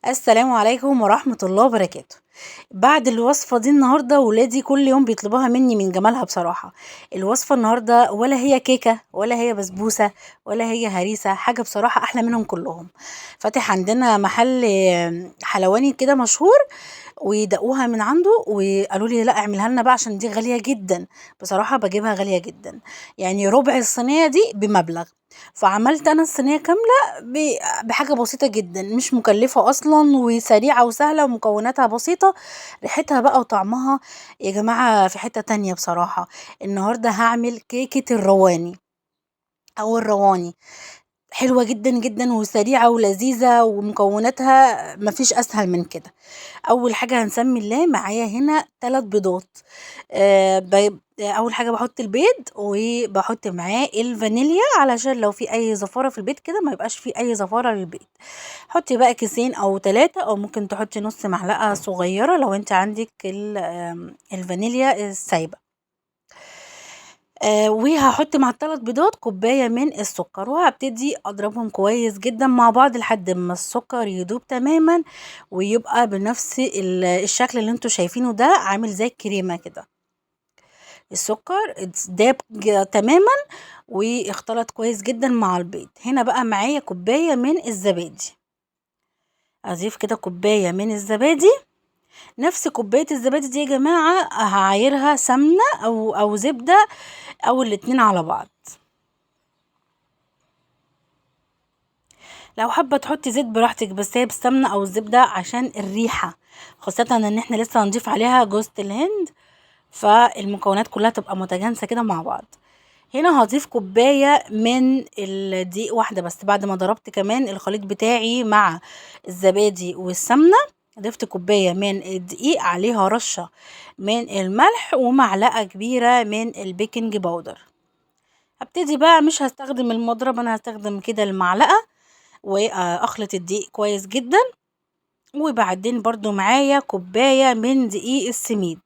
السلام عليكم ورحمة الله وبركاته. بعد الوصفة دي النهاردة ولادي كل يوم بيطلبوها مني من جمالها بصراحة. الوصفة النهاردة ولا هي كيكة ولا هي بسبوسة ولا هي هريسة، حاجة بصراحة أحلى منهم كلهم. فاتح عندنا محل حلواني كده مشهور، ودقوها من عنده وقالوا لي لا اعملها لنا بقى عشان دي غالية جدا. بصراحة بجيبها غالية جدا، يعني ربع الصينية دي بمبلغ. فعملت انا الصينية كاملة بحاجة بسيطة جدا، مش مكلفة اصلا، وسريعة وسهلة ومكوناتها بسيطة. ريحتها بقى وطعمها يا جماعة في حتة تانية بصراحة. النهاردة هعمل كيكة الرواني او الرواني، حلوة جدا جدا وسريعة ولذيذة ومكوناتها مفيش اسهل من كده. اول حاجة هنسمي الله، معايا هنا 3 بيضات. اول حاجة بحط البيض وبحط معاه الفانيليا علشان لو في اي زفارة في البيض كده ما يبقاش في اي زفارة للبيض. حطي بقى كيسين او 3، او ممكن تحطي نص معلقة صغيرة لو انت عندك الفانيليا السايبة. وهحط مع الثلاث بيضات كوباية من السكر، وهبتدي اضربهم كويس جدا مع بعض لحد ما السكر يدوب تماما ويبقى بنفس الشكل اللي انتوا شايفينه ده، عامل زي الكريمة كده. السكر داب تماما واختلط كويس جدا مع البيض. هنا بقى معايا كوباية من الزبادي، اضيف كده كوباية من الزبادي. نفس كوباية الزبادي دي يا جماعة هعايرها سمنة او زبدة او الاتنين على بعض. لو حابة تحطي زيت براحتك، بس هي بالسمنة او الزبدة عشان الريحة، خاصة ان احنا لسه هنضيف عليها جوزة الهند، فالمكونات كلها تبقى متجانسة كده مع بعض. هنا هضيف كوباية من الدقيق واحدة بس، بعد ما ضربت كمان الخليط بتاعي مع الزبادي والسمنة ضفت كوباية من الدقيق، عليها رشة من الملح ومعلقة كبيرة من البيكنج باودر. هبتدي بقى، مش هستخدم المضرب، انا هستخدم كده المعلقة واخلط الدقيق كويس جدا. وبعدين برضو معايا كوباية من دقيق السميد،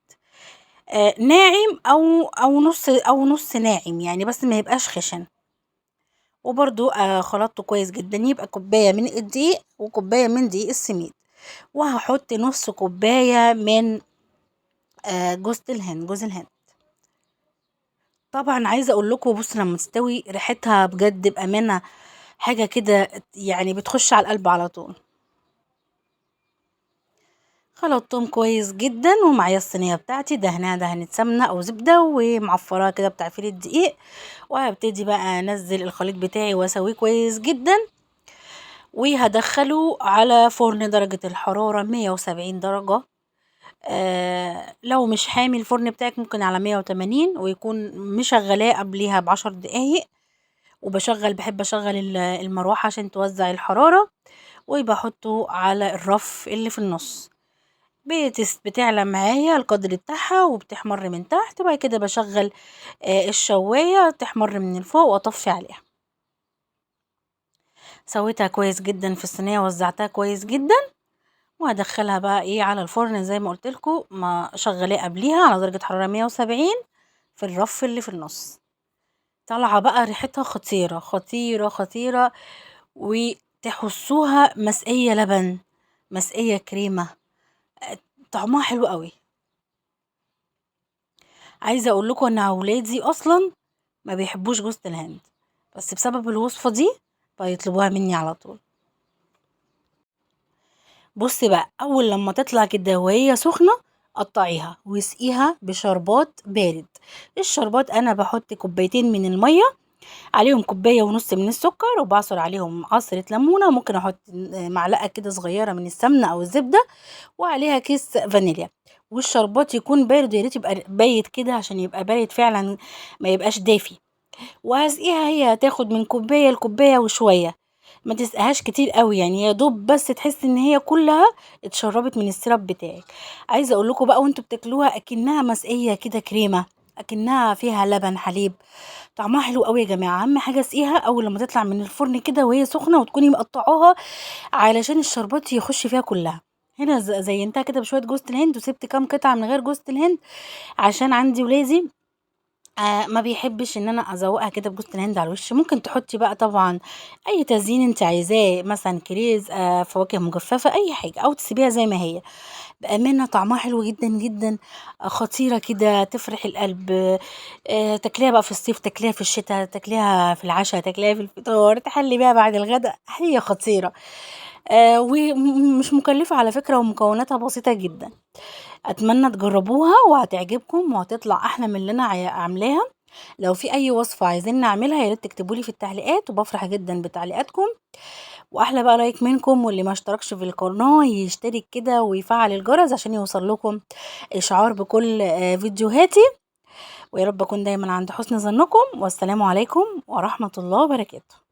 ناعم او نص ناعم يعني، بس ما يبقاش خشن. وبرضو خلطته كويس جدا. يبقى كوباية من الدقيق وكوباية من دقيق السميد، وهحط نص كوباية من جوز الهند. جوز الهند طبعا عايزة اقول لكم، بصوا لما تستوي ريحتها بجد بأمانة حاجة كده يعني بتخش على القلب على طول. خلطتهم كويس جدا، ومعايا الصينية بتاعتي دهناها دهنة سمنة او زبدة ومعفراها كده بتعفير الدقيق، وهبتدي بقى انزل الخليط بتاعي واسويه كويس جدا، وهدخله على فرن درجة الحرارة 170 درجة. لو مش حامي الفرن بتاعك ممكن على 180، ويكون مشغلاه قبليها ب10 دقايق. بحب اشغل المروحة عشان توزع الحرارة، وبحطه على الرف اللي في النص. بتعلى معايا القدر بتاعها وبتحمر من تحت، وبعد كده بشغل الشواية تحمر من فوق واطفي عليها. سويتها كويس جدا في الصينية، وزعتها كويس جدا، وهدخلها بقى على الفرن زي ما قلت لكم، ما شغلاه قبليها على درجة حرارة 170 في الرف اللي في النص. طالعة بقى ريحتها خطيرة خطيرة خطيرة، وتحسوها مسقية لبن، مسقية كريمة، طعمها حلو قوي. عايزة اقول لكم ان اولادي اصلا ما بيحبوش جوزة الهند، بس بسبب الوصفة دي بيطلبوها مني على طول. بصي بقى، اول لما تطلع كده وهي سخنة قطعيها واسقيها بشربات بارد. الشربات انا بحط كوبايتين من المية، عليهم كوباية ونص من السكر، وبعصر عليهم عصرة ليمونة، ممكن احط معلقة كده صغيرة من السمنة او الزبدة، وعليها كيس فانيليا. والشربات يكون بارد، يا ريت يبقى بايت كده عشان يبقى بارد فعلا ما يبقاش دافي. وهسقيها، هي هتاخد من كوباية لكوباية وشوية، ما تسقيهاش كتير قوي، يعني يا دوب بس تحس ان هي كلها اتشربت من السيرب بتاعك. عايزه اقول لكم بقى وانتوا بتاكلوها اكنها مسقيه كده كريمه، اكنها فيها لبن حليب، طعمها حلو قوي يا جماعه. اهم حاجه اسقيها اول لما تطلع من الفرن كده وهي سخنه، وتكوني مقطعاها علشان الشربات يخش فيها كلها. هنا زينتها كده بشويه جوز الهند، وسبت كام قطعه من غير جوز الهند عشان عندي ولادي ما بيحبش إن أنا أزوّقها كده بجوز الهند على الوش. ممكن تحطي بقى طبعًا أي تزيين أنتِ عايزاه، مثلًا كريز، فواكه مجففة، أي حاجة، أو تسيبيها زي ما هي. بأمانة طعمها حلو جدًا، جدًا، خطيرة كده تفرح القلب. تاكليها بقى في الصيف، تاكليها في الشتا، تاكليها في العشا، تاكليها في الفطار، تحلي بيها بعد الغدا، هي خطيرة. ومش مكلفة على فكرة، ومكوناتها بسيطة جدًا. أتمنى تجربوها وهتعجبكم وهتطلع أحلى من اللي أنا عاملاها. لو في أي وصفة عايزين نعملها يا ريت تكتبولي في التعليقات، وبفرح جدا بتعليقاتكم. وأحلى بقى لايك منكم، واللي ما اشتركش في القناة يشترك كده ويفعل الجرس عشان يوصل لكم إشعار بكل فيديوهاتي. ويا رب أكون دايما عند حسن ظنكم، والسلام عليكم ورحمة الله وبركاته.